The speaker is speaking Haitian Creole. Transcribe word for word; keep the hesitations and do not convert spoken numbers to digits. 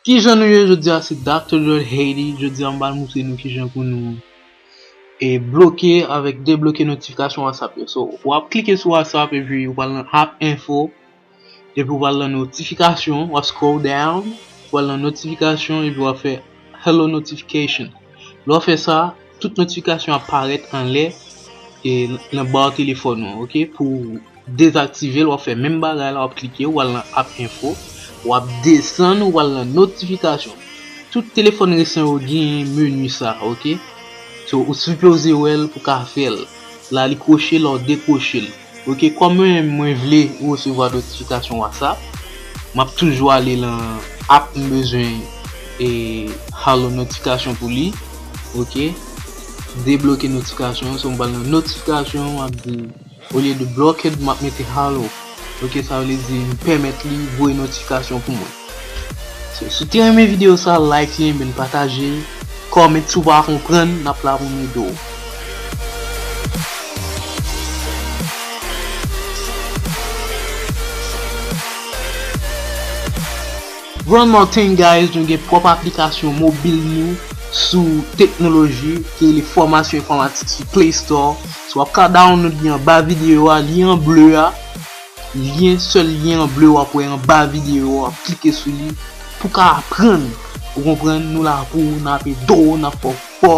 Kijan nou ye jodi a? Se Doctor George Haiti. Jodi a m pral montre nou kijan pou nou e bloke avèk debloke notifikasyon WhatsApp yo. So, w ap klike sou WhatsApp epi w pral nan App Info. Epi w pral nan notifikasyon, w ap scroll down, w pral nan notifikasyon epi w ap fè Hello Notification. Lè w fè sa, tout notifikasyon ap parèt anlè e nan ba telefòn ou, oke? Pou dezaktive l, w ap fè menm bagay la, w ap klike, w al nan App Info, w ap desann, w al nan notifikasyon. Tout telefòn resan yo genyen meni sa, oke? So, ou sipoze wè l pou ka fè l. La, li kwoche, la, w dekwoche l. Oke, kòm mwen, mwen vle resevwa notifikasyon WhatsApp, m ap toujou ale lan app m bezwen e Hello notifikasyon pou li. Oke, debloke notifikasyon. So, m pral nan notifikasyon, m ap di, olye de blocked, m ap mete Hello. Oke, sa vle di m pèmèt li voye notifikasyon pou mwen. So, si w te renmen videyo sa, like li, enben pataje, comment si w pa konprann, n ap la pou n ede w. One more thing, guys, nou gen pwòp aplikasyon mobil nou sou teknoloji ki rele Fòmasyon Enfòmatik sou Play Store. So, w ap ka download li anba videyo a, li an ble a. Lyen, sèl lyen an ble w ap wè anba videyo a, w ap klike sou li pou w ka aprann. Ou konprann, nou la pou ou, n ap ede w, n ap fè w fò,